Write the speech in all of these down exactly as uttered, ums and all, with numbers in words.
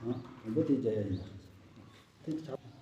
ཨ། དང་པོ་དེ་རྒྱག་ཡ་ཡིན་ན། དེ་ཆགས།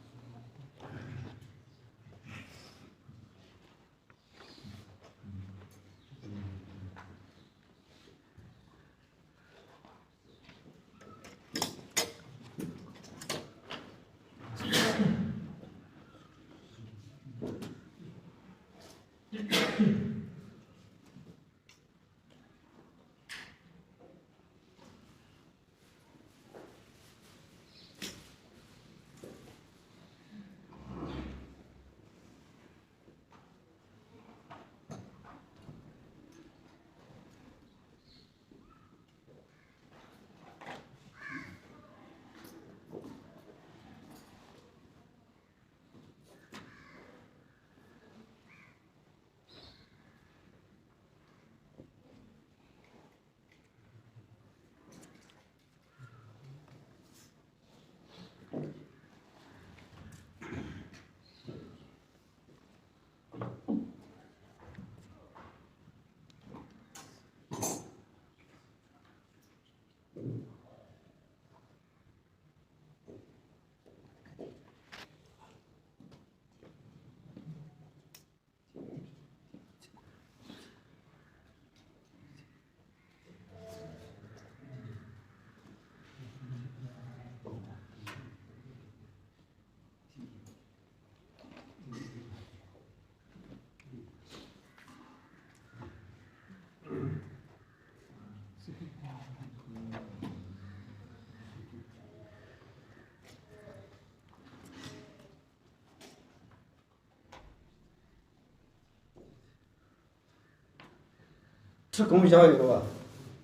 ཁྲི་གང་བཞག་ཡོད་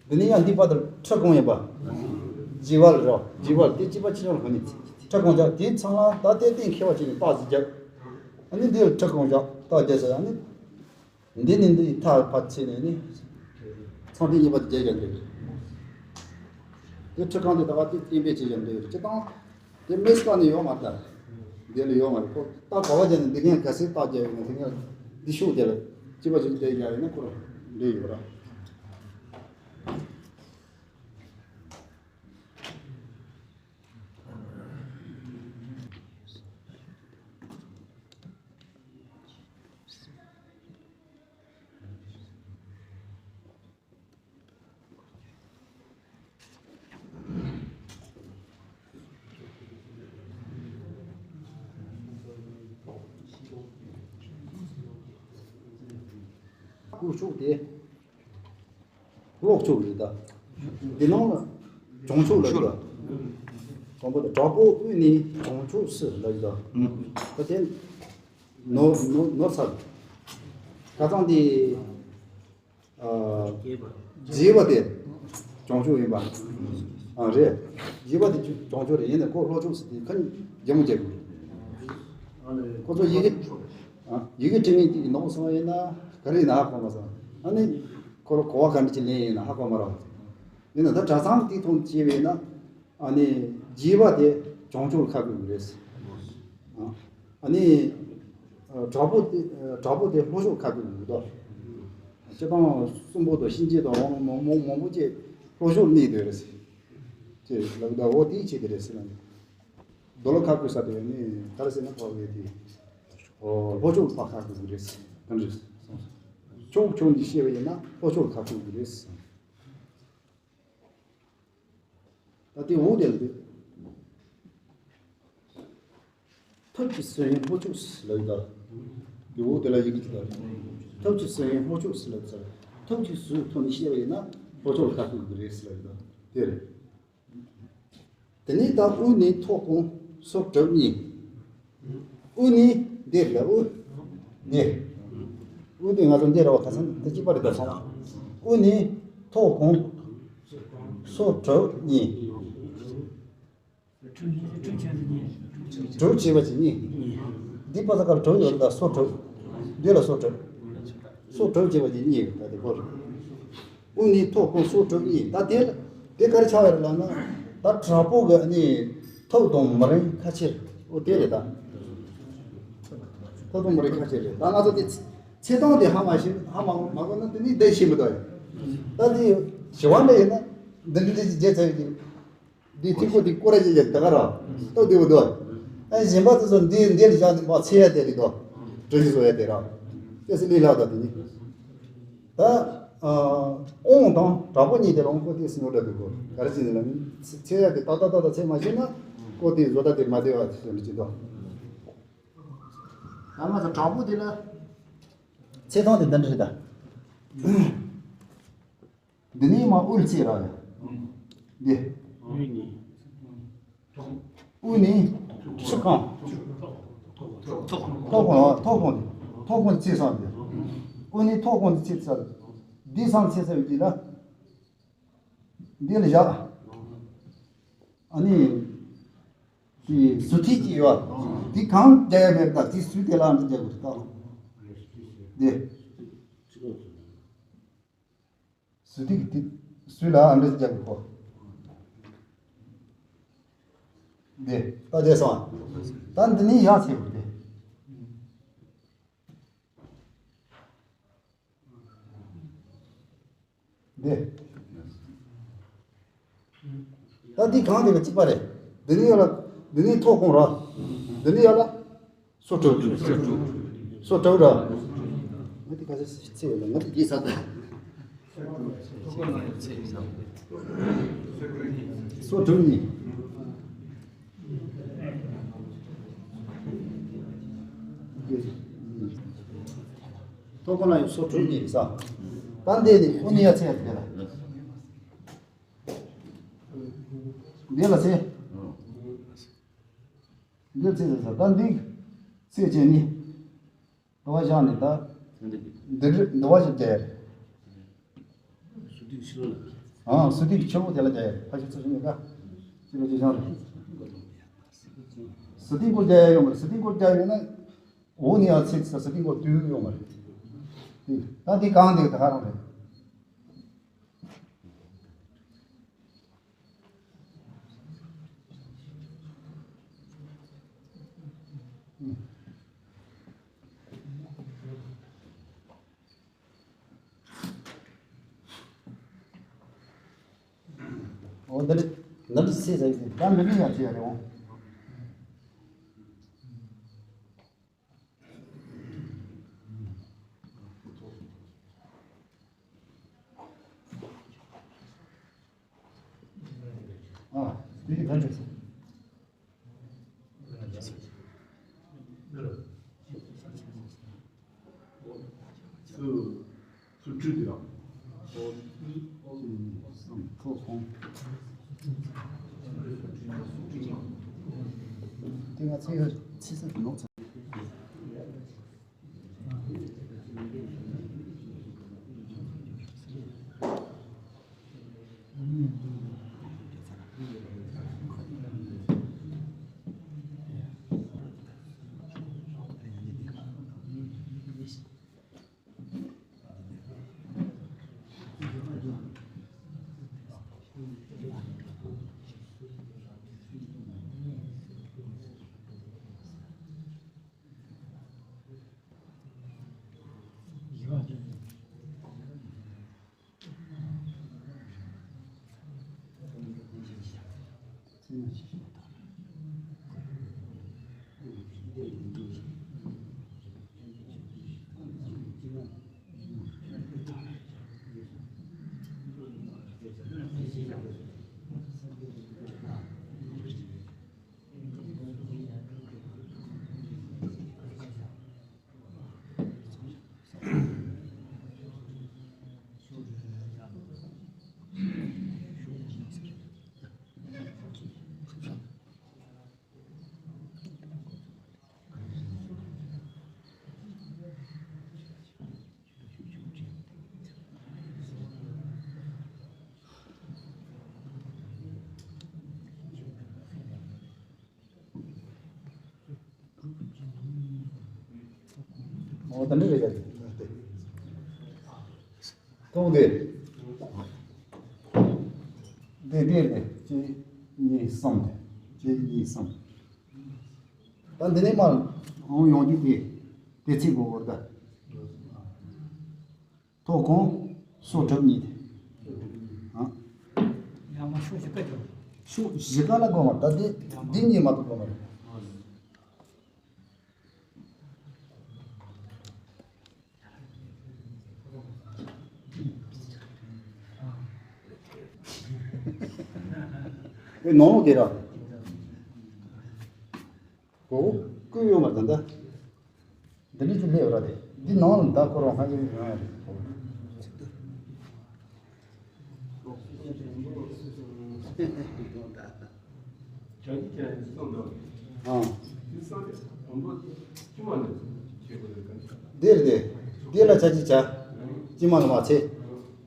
རེད་བ། འདི་ནས་ཡང་འདི་བར་དུ་ཁྲི་གང་ཡིན་པ། ཇི་བལ་རོ། ཇི་བལ་དེ་གཅིག་པ་ཆེ་ཆུང་ལ་གོ་ནས་ཁྲི་གང་བཞག་དེའི་ཚང་ལ་ད་ལྟའི་གཏན་འཁེལ་བ་ཅིག་ནས་རྟགས་ཅིག་རྒྱབ། ཨ་ནི་འདི་ལ་ཁྲི་གང་བཞག་རྟགས་རྒྱབ་ཟེར། ཨ་ནི་འདི་ནས་འདི་ཡི་མཐའ་ཕར་ཚད་ནས་ནི། ཚང་འདི་གཉིས་པ་དེ་རྒྱབ་རྒྱབ་འདོད་རེད། དེ་ཁྲི་གང་དེ་ད་བར་དེ་གཏན་འབེབས་བྱེད་རྒྱབ་འདོད་རེད། སྤྱིར་བཏང་། དེ་མེ་སི་ཀ་ནས་ཡོང་མ་ད། འདི་ལ་ཡོང་མ་རེད། ཁོ་ད་ག་བ་ཅན་ནས་འདི་ངས་ག་སེ་རྟགས་རྒྱབ་ཡོད་ན་དེ་ངས་འདི་ཤོག་དེ་ལ་སྐྱིད་པ་ཅིག་བསྡད་རྒྱག་ཡོད་ན་ཁོ་རང་འདྲེ་ཡོད་ར། སྐུ་ཕྱོགས་དེ་ལྷོ་ཕྱོགས་རེད་ད། འདི་ནང་ལ་བྱང་ཕྱོགས་ལ་རེད་ད། དང་པོ་དེ་དྲག་པོ་དབུས་ནས་བྱང་ཕྱོགས་སུ་ལ་རེད་ད། ད་དེ་ནོར་ནོར་ནོར་ཚར། ཁ་སང་དེ། རྒྱས་པ་དེ་བྱང་ཕྱོགས་ཡིན་པ། ཨ་རེད། རྒྱས་པ་དེ་བྱང་ཕྱོགས་རེད། ཡིན་ནའི་ཁོ་ལྷོ་ཕྱོགས་སུ་དེ་ཁ་ཉིན་རྒྱ་མོ་རྒྱབ་དགོས། ཁོ་ཚོ་ཡི་གེ་ཨ་ཡི་གེ་འབྲི་མཁན་གཅིག་གིས་ནོར་སོང་ཡིན་ན་ག་རེ་ཡིན་ན་ཧ་གོ་མ་སོང་། ཨ་ནི་ཁོ་ལ་གོ་བ་ག་འདྲ་ཅིག་ལེན་ཡིན་ན་ཧ་གོ་མ་རེད། ཡིན་ན་ད་གྲྭ་ཚང་དེ་མཐོང་བྱས་པ་ཡིན་ན། ཨ་ནི་རྒྱས་པ་དེ་བྱང་ཕྱོགས་ལ་ཁ་བསྒུག་རེད། ཨ་ནི་དྲག་པོ་དེ་དྲག་པོ་དེ་ལྷོ་ཕྱོགས་ལ་ཁ་བསྒུག་འདུག་ད། སྤྱིར་བཏང་གསུམ་པོ་དང་གཤིན་རྗེ་དང་རོང་མང་མང་མང་པོ་ཅིག་ལྷོ་ཕྱོགས་ལ་གནས་བསྡད་རེད། ཅེས་ལབ་ད། འོ་དེའི་ཆེད་དུ་རེད་ཟེར་ན། རྡོ་ལ་ཁ་བསྒུག་ས་དེ་ནི་ག་རེ་ཟེར་ན་ཕོག་པའི་དེ། ཨོ་ལྷོ་ཕྱོགས་ལ་ཕར་ཁ་བསྒུག་རེད། ག་འདྲ་རེད་སོང་། ཕྱོགས་ཕྱོགས་འདི་ཤེས་པ་ཡིན་ན་ལྷོ་ཕྱོགས་ལ་ཁ་བསྒུག་རེད། ད་དེ་འོ་དེ་ལ་འདུག་ཐབས་ཀྱི་སྲིན་ཡུལ་ལྷོ་ཕྱོགས་སུ་ལབ་ཡོད་ད། དེ་འོ་དེ་ལ་ཡི་གེ་ཅིག་ད། ཐབས་ཀྱི་སྲིན་ཡུལ་ལྷོ་ཕྱོགས་སུ་ལབ་ཚར། ཐབས་ཀྱི་ཟུར་ཐོག་ནས་བཤད་པ་ཡིན་ན་ལྷོ་ཕྱོགས་ལ་ཁ་བསྒུག་གི་རེད་ཟེར་ལབ་ཡོད་ད། དེ་རེད། དེ་ནས་ད་དབུས་ནས་མཐོ་གང་སོར་གྲུ་གཉིས། དབུས་ནས་འདིར་ལ་དབུས། འདིར། དབུས་དེ་ང་ཚོ་འདིར་ར་བ་ཁ་སང་དེ་གཅིག་པ་རེད་ད་སོང་། དབུས་ནས་མཐོ་གང་སོར་གྲུ་གཉིས། གྲུ་བྱས་པ་ཅིག་གཉིས། འདི་པ་ས་ཀར་གྲུ་ཡོད་རེད་ད་སོར་གྲུ། འདི་ལ་སོར་གྲུ། སོར་གྲུ་བྱས་པ་ཅིག་གཉིས་ད་དེ་གོ་རེད། དབུས་ནས་མཐོ་གང་སོར་གྲུ་གཉིས། ད་དེ་ལ་དེ་ག་རེ་ཆགས་ཡོད་རེད་ལབ་ན། ད་དྲག་པོ་གི་ནི་ཐོག་དང་མི་རིང་ཁ་ཕྱིར་འོ་དེ་རེད་ད། ཐོག་དང་མི་རིང་ཁ་ཕྱིར་རེད་ད། ང་ཚོ་དེ་ཚེ་ཐང་དེ་ཧ་མ་ཤེས་ཧ་མ་མ་གོ་ན་དེ་ནི་བསྡད་ཤེས་མི་འདུག་ད་དེ་ཞི་བ་འདྲ་ཡིན་ན་འདི་འདྲ་འདྲ་ཅིག་བརྗེད་ཚར་ཡོད་ཀྱི། འདི་གཅིག་པོ་འདི་སྐོར་ར་བྱེད་ཀྱི་ད་ག་ར་ཏོག་འདི་བོ་འདུག་ཨ་གཞན་པ་དེ་ཚོ་འདི་འདི་ལ་བཞག་ནས་མ་ཚེ་ཡ་དེ་རེད་དོ། དྲི་ཞིག་བཟོ་ཡ་དེ་ར་ཏོག་ཙམ་ལས་ལྷག་ད་དེ་ནི་ད་ཨ་དབང་དང་དྲག་པོ་གཉིས་དེ་ལ་དབང་པོ་དེ་སུ་ཉོ་འདྲ་འདུག་གོ། ག་རེ་བྱས་ནས་ལ་ནི་ཚེ་ཡ་དེ་ཏག་ཏག་ཏག་ཏག་ཚེ་མ་ཤེས་ན་ཀོ་དེ་བཟོ་ལྟ་དེ་མ་བདེ་བ་དེ་འདྲ་ཅིག་འདུག་ད་ང་ཚོ་དྲག་པོ་དེ་ལ་ཚེ་ཐང་དེ་འདི་འདྲ་རེད་ད། འདི་ནས་མ་དབུལ་ཚེ་ར་ཡ། འདི། དབུལ་ནས། ཆུ་གང་། ཐོག་ཁོང་ཐོག་ཁོང་ཐོག་ཁོང་ཚེ་སང་འདི། དབུལ་ནས་ཐོག་ཁོང་ཚེ་ཚར། འདི་སང་ཚེ་ཚར་ཡོད་ཀྱི་ལ། འདི་ལ་བཞག་ཨ་ནི། དེ་ཟུར་ཐིག་ཅིག་ཡོད། དེ་གང་རྒྱག་ཡ་མེད་ད། དེ་ཟུར་དེ་ལ་འདི་རྒྱག་དགོས་ད། འདི། ཟུར་ཐིག་དེ་ཟུར་ལ་འདི་རྒྱག་དགོས་གོ། འདི་ད་བསྡད་སོང་། ད་འདི་ནས་ཡར་ཕྱེ་དགོས་འདི། འདི། ད་འདི་གང་དེ་ག་གཅིག་པ་རེད། འདི་ནས་ཡར་ལ། འདི་ནས་ཐོག་ཁོང་ར། འདི་ནས་ཡར་ལ། སོ་དྲུག་སོ་དྲུག་ར། ང་དེ་ག་ཚོད་ཚེ་ཡོད་ལ་ང་དེ་རྒྱས་ས་ད། སོ་དྲུག་གཉིས། ཐོག་ཁོང་ལ་ཡང་སོ་དྲུག་གཉིས་རེད་ས། ད་འདི་ནི་ཨོ་ནི་ཡ་ཚེ་ཡ་དེ་ལ། འདི་ལ་ཚེ། འདི་ཚེ་ཚེ་ཚེ་ད་འདི་ཚེ་བྱས་ནི། འདི་བ་བཞག་ནས་ད། འདི་རི་འདི་བ་ཞིག་རྒྱ་ཡ་རེད། ཨང་སུ་ཏིག་ཆུ་བོ་དེ་ལ་རྒྱ་ཡ་རེད། ཕ་ཤི་ཚུ་ཤི་ནི་ཀ་ཅི་ལ་ཅི་བཞག་རེད། སུ་ཏིག་གོ་རྒྱ་ཡ་ཡོང་མ་རེད། སུ་ཏིག་གོ་རྒྱ་ཡ་ཡོང་ན་འོ་ནི་ཡ་ཚེ་ཚེ་སུ་ཏིག་གོ་དུས་ཡོང་མ་རེད། ད་འདི་གང་འདི་ད་ག་རང་རེད། འོ་འདི་འདི་སྲིད་ཟེར་གྱི་ད་མི་ལུས་ཡང་བྱེད་ཡ་རེད་འོང་། ཨ། དེ་གི་ཐམས་ཅད། སུ། སུ་ཁྲུས་དེ་རང་། གཅིག་གཉིས་གསུམ་ཐོག་སོང་། དེ་ང་ཚེ་ཡོད་ཚེ་ས་གི་ནོག་ཚ། འོ་ད་འདི་རེད་ཡ། སྟོང་དེ། འདི་འདི་རེད། གཅིག་གཉིས་གསུམ། གཅིག་གཉིས་གསུམ། ད་འདི་ནས་མར་འོང་ཡོང་རྒྱུ་དེ་དེ་ཚིག་གོ་བར་ད། ཐོག་ཁོང་སོ་དྲུག་གཉིས་དེ། ཨ། ཡང་མ་ཤོད་ཅིག་ད་ཅོ། ཤུགས་བཞི་ཀ་ལ་སྒོམ་པ་ད་འདི་འདི་གཉིས་མ་གཏོགས་སྒོམ་པ་རེད། ཨེ་ནང་ལོགས་དེ་ར། གོ་བོ་བསྐུས་ཡོད་མ་རེད་ད། འདི་འདྲ་ཅིག་སླེབས་ར་དེ། འདི་ནང་ལ་ད་ཁོ་རང་ཧ་ཅང་ཡོང་ཡ་རེད། ཨང་། འདིར་དེ། འདི་ལ་བྱ་ཅི་བྱ། དཀྱིལ་མ་ལ་མ་ཚད།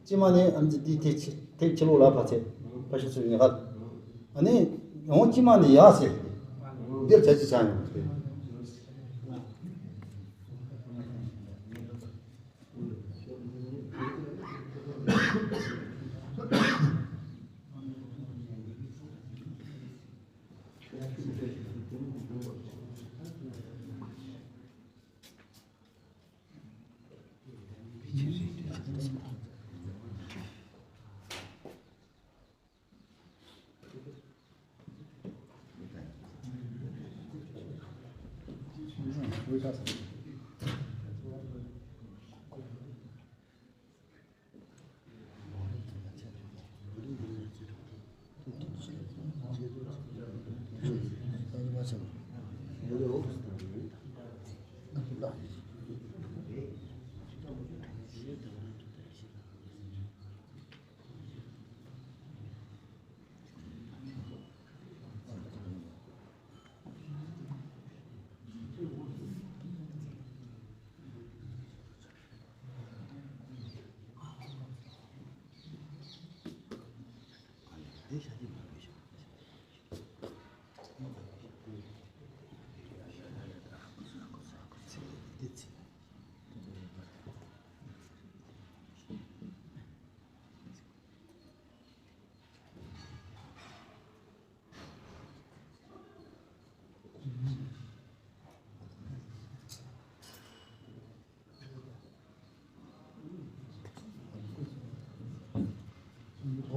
དཀྱིལ་མ་ནས་ཨ་ནི་འདི་ཐེག་ཆེ་ཐེག་ཆེ་ལོག་ལ་ཕར་ཚད། ཕར་ཕྱོགས་ཚུར་ཉེ་ག་ཨ་ནི་ཡང་དཀྱིལ་མ་ནས་ཡར་ཚད། འདིར་བྱ་ཅི་བྱ་ཡོང་དེ།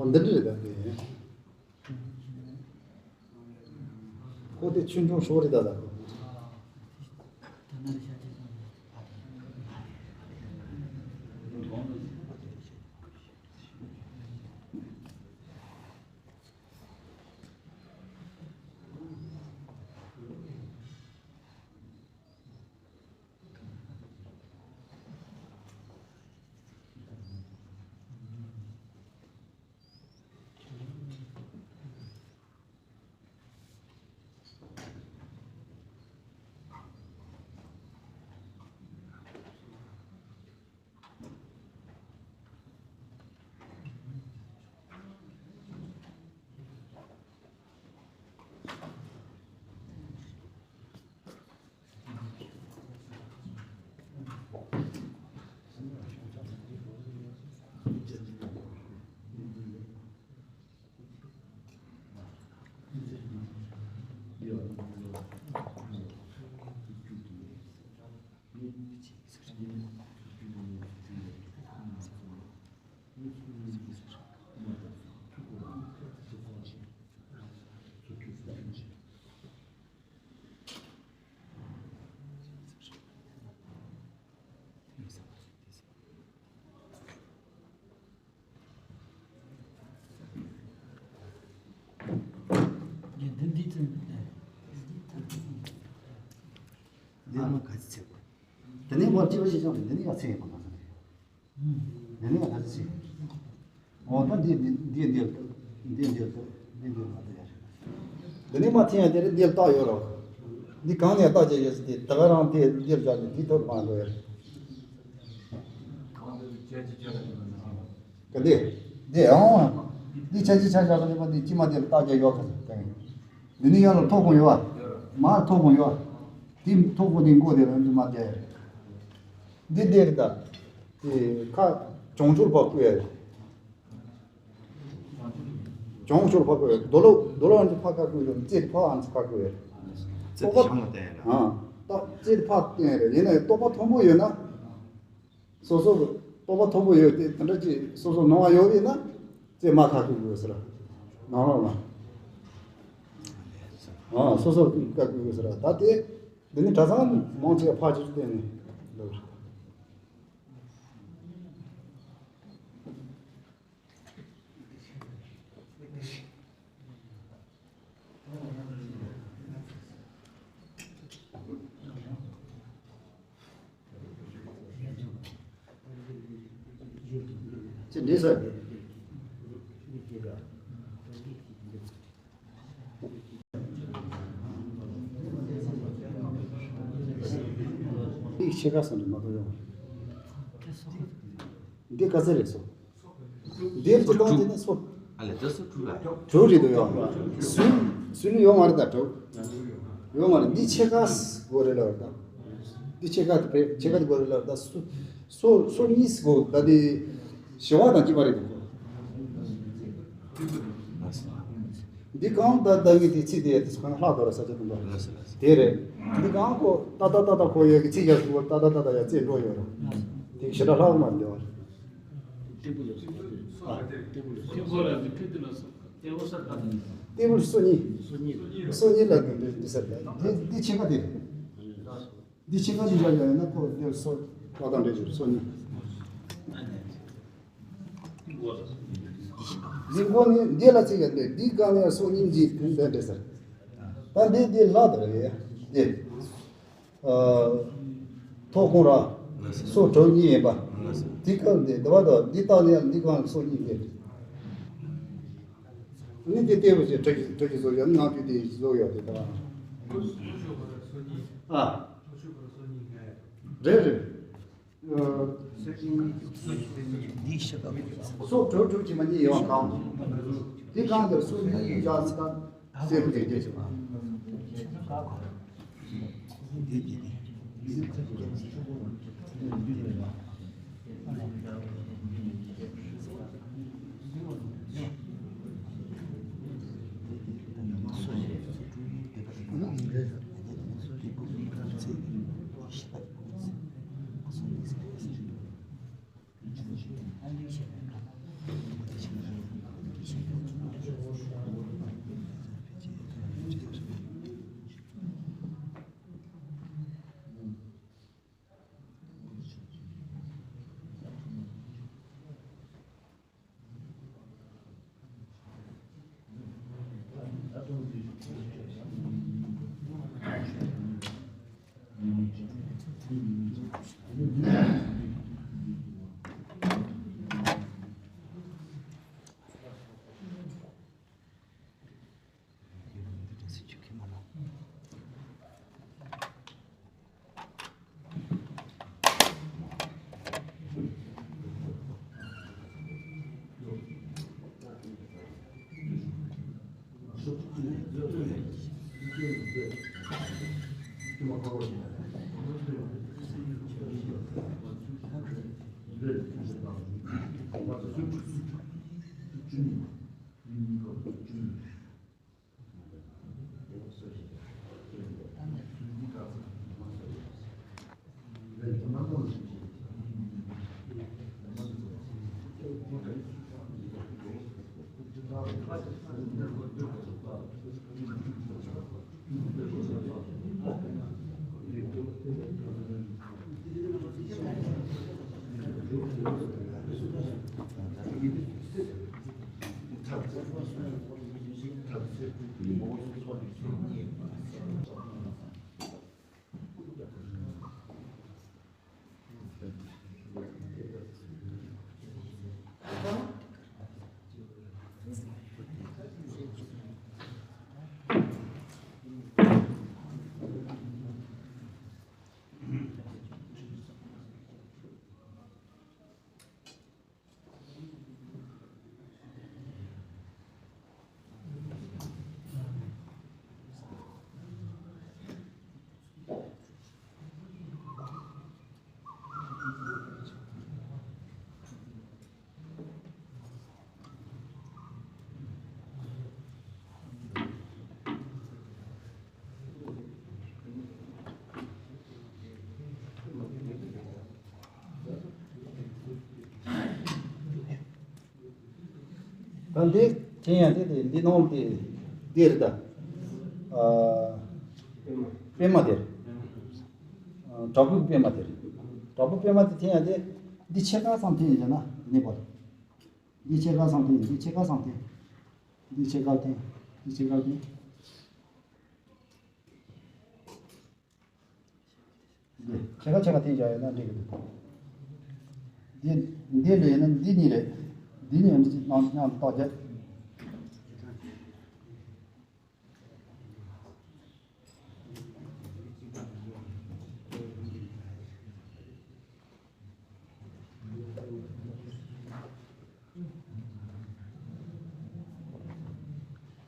འོ་འདི་འདྲ་རེད་ད་དེ། ཁོ་དེ་ཆུང་ཆུང་ཤོས་རེད་ད་ད། འདི་ནི་མ་ག་ཚོད་ཚེ་དགོས། དེ་ནས་མར་ཅི་བ་ཞིག་བྱུང་ནས་འདི་ནི་ཡར་ཚེ་ཡིན་པ་ག་ཚོད་རེད། འདི་ནི་ཡར་ག་ཚོད་ཚེ། འོ་ད་འདི་འདི་འདི་འདི་འདི་འདི་འདི་འདི་འདི་མ་དེ་ཡར། འདི་ནི་མ་ཐེན་ཡང་དེ་རེད། འདི་ལ་རྟགས་ཡོད་རོ། འདི་གང་ནས་རྟགས་ཅན་ཡོད་ཟེར་ཏེ་ད་ག་རང་དེ་འདིར་བཞག་ནས་འདི་ཐོབ་མ་འགྲོ་ཡ། ག་འདི། འདི་ཨང་། འདི་ཆ་ཅི་ཆ་ཆ་ལ་ནི་མ་འདི་ཅི་མ་འདི་ལ་རྟགས་ཅན་ཡོད་ག་ཟེར་ཏེ། འདི་ནི་ཡར་ལ་ཐོག་ཁོང་ཡོད་བ། མར་ཐོག་ཁོང་ཡོད་བ། འདི་ཐོག་ཁོང་འདི་མགོ་དེ་ལ་འདི་མ་བསྡད། འདི་འདི་རེད་ད། དེ་ཁ་བྱང་ཕྱོགས་ཕར་བསྐུར་ཡ་རེད། བྱང་ཕྱོགས་ཕར་བསྐུར་ཡ་རེད། རྡོ་ལོ་རྡོ་ལོ་ཨ་ནི་ཕར་ཁ་བསྐུར་ཡ་རེད། རྩེ་ཕར་ཨ་ནི་ཕར་བསྐུར་ཡ་རེད། རྩེ་དེ་བྱང་ལ་བསྟན་ཡ་རེད། ཨ་ད་རྩེ་ཕར་བསྟན་ཡ་རེད། ཡིན་ན་ཡང་རྟོག་པ་མཐོན་པོ་ཡོད་ན། སོ་སོ་གི་རྟོག་པ་མཐོན་པོ་ཡོད་དེ་དེ་འདྲ་ཅིག་སོ་སོ་སྣང་བ་ཡོད་པ་ཡིན་ན། རྩེ་མར་ཁ་བསྐུར་དགོས་ཟེར། ནང་ལོགས་ལ། ཨ་སོ་སོར་བཀའ་བསྒོས་ཟེར་བ་ད་དེ། འདི་ནི་གྲྭ་ཚང་མང་ཆེ་བ་ཕར་ཕྱིར་བསྟན་ནས་ལབ་རེད། ཅི་འདྲ་ཟེར། འདི་ཕྱེད་ཀ་སོང་ནས་མ་གཏོགས་ཡོང་། འདི་ག་ཚད་རེད་སོ། འདིར་གྱི་སྟོང་དེ་ནི་སོ། ཨ་ལས་ད་སོ་དྲུག་ལ། དྲུག་རེད་འདུག་ཡོད། སུན་སུན་ཡོད་མ་རེད་ད་དྲུག་ཡོད་མ་རེད། འདི་ཕྱེད་ཀ་སྒོ་རེད་ལ་ད། འདི་ཕྱེད་ཀ་དེ་བས་ཕྱེད་ཀ་དེ་སྒོ་རེད་ལ་ད་སོ། སོ་སོ་གཉིས་སྒོ་ད་དེ་བཞི་བ་དང་གཅིག་པ་རེད་འདུག་འདི་གང་ད་ད་ངས་དེ་ཚིག་དེ་ཡ་དེ་ཚོ་གང་ལྷག་དོ་ར་ས་ཆ་དུ་འདུག་དེ་རེད། འདི་གང་ཁོ་ད་ད་ད་ད་ཁོ་ཡ་གི་ཚིག་ཡ་ཟུག་ད་ད་ད་ད་ཡ་ཚེ་འགྲོ་ཡོད་ར། དེ་ཞེ་དྲག་ལྷག་མ་འདི་བ། སྟེགས་བུ་ལ་སོ་གཉིས། ཨ། སྟེགས་བུ་ལ་སོ་གཉིས། སྟེགས་བུ་ལ་སོ་གཉིས། སོ་གཉིས། སོ་གཉིས་ལ་འདི་འདི་འདི་ཟེར་ཏེ། འདི་འདི་ཕྱེད་ཀ་དེ་རེད། འདི་ཕྱེད་ཀ་འདི་འདྲ་ཡོད་ན་ཁོ་འདི་སོ་ཁ་དང་འདྲ་ཞིག་སོ་གཉིས། འདི་མགོ་ནི་འདི་ལ་ཚིག་ཡོད་པས་འདི་གང་ནས་སོ་གཉིས་འདི་འདི་འདྲ་ཟེར། ད་འདི་འདི་ལ་དེ་རེད་འདི། ཐོག་ཁོང་ར་སོ་དྲུག་གཉིས་ཡིན་པ། འདི་སྐབས་འདི་འདི་བ་དང་འདི་བཏགས་ནས་འདི་གང་སོ་གཉིས་རེད། ནི་འདི་ལྟེ་བ་ཞིག་གྲུ་གི་གྲུ་གི་བཟོ་ཡ་ནང་དུ་དེ་བཟོ་ཡ་དེ་དང་། ཨ། རེད་རེད། སོ་དྲུག་དྲུག་གི་མ་གཉིས་ཡོང་གང་། འདི་གང་དེར་སོ་གཉིས་ཡོད་ཀྱང་སྟབས། སེམས་ཀྱི་རྒྱུ་ཞིག་ད་འདི་དྲན་ཡང་དེ་དེ་འདི་ནང་དེ་འདི་རེད་ད། ཨ། པད་མ་དེ་རེད། ཨ། བྲག་ཕུག་པད་མ་དེ་རེད། བྲག་ཕུག་པད་མ་དེ་འཐེན་ཡ་དེ། འདི་ཕྱེད་ཀ་ཙམ་འཐེན་ཡ་བྱས་ན་ནི་བར། འདི་ཕྱེད་ཀ་ཙམ་འཐེན། འདི་ཕྱེད་ཀ་ཙམ་འཐེན། འདི་ཕྱེད་ཀ་འཐེན། འདི་ཕྱེད་ཀ་འཐེན། འདི་ཕྱེད་ཀ་ཕྱེད་ཀ་འཐེན་བྱས་ཡོད་ན་འགྲིག་གི་འདུག་འདི་འདི་ལས་ན་འདི་གཉིས་རེད། འདི་གཉིས་མཉམ་དུ་བཏགས་བྱས།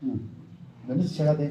ཨུམ། འདི་ནི་ཕྱེད་ཀ་དེ།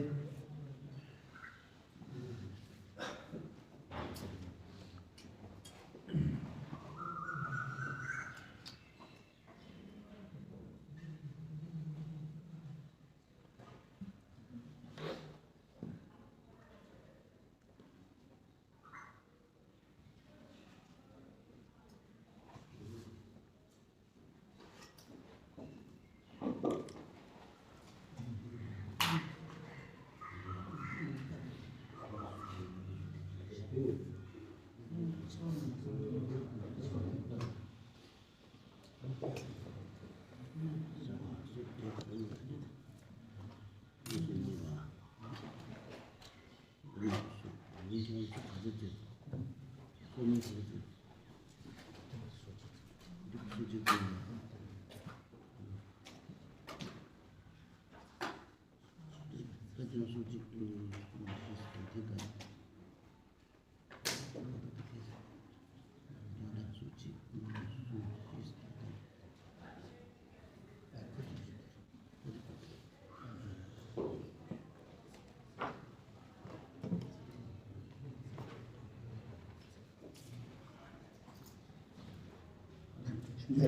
འདི་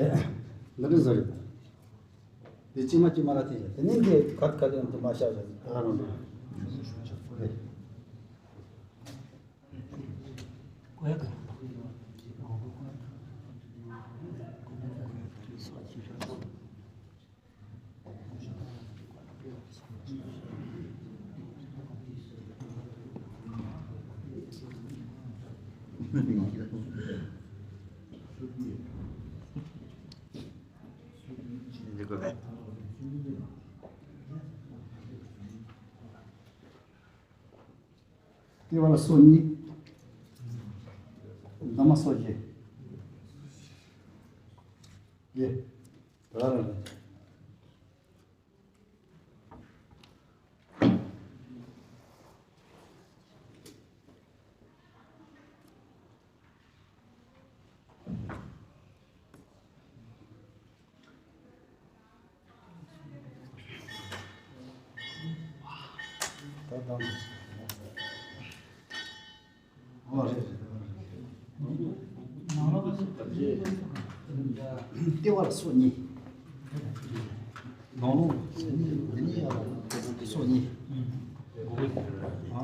འདྲ་བཟོ་རེད། འདི་གཅིག་མ་གཅིག་མ་ལ་བལྟས་བྱས། དེ་ནས་འདི་ག་ག་དེ་འདི་མ་བཞག་བྱས། ད་རང་འདི། ལྟེ་བ་ལ་སོ་གཉིས། འདབ་མ་སོ་བཞི། ཡེ། ད་ར་ར། ད་ད། ཨོ་རེད་རེད། ལྟེ་བ་ལ་སོ་གཉིས། ནང་ལོགས་སོ་གཉིས། འདི་ནི་ཡར་ལ་སོ་གཉིས། ཨ།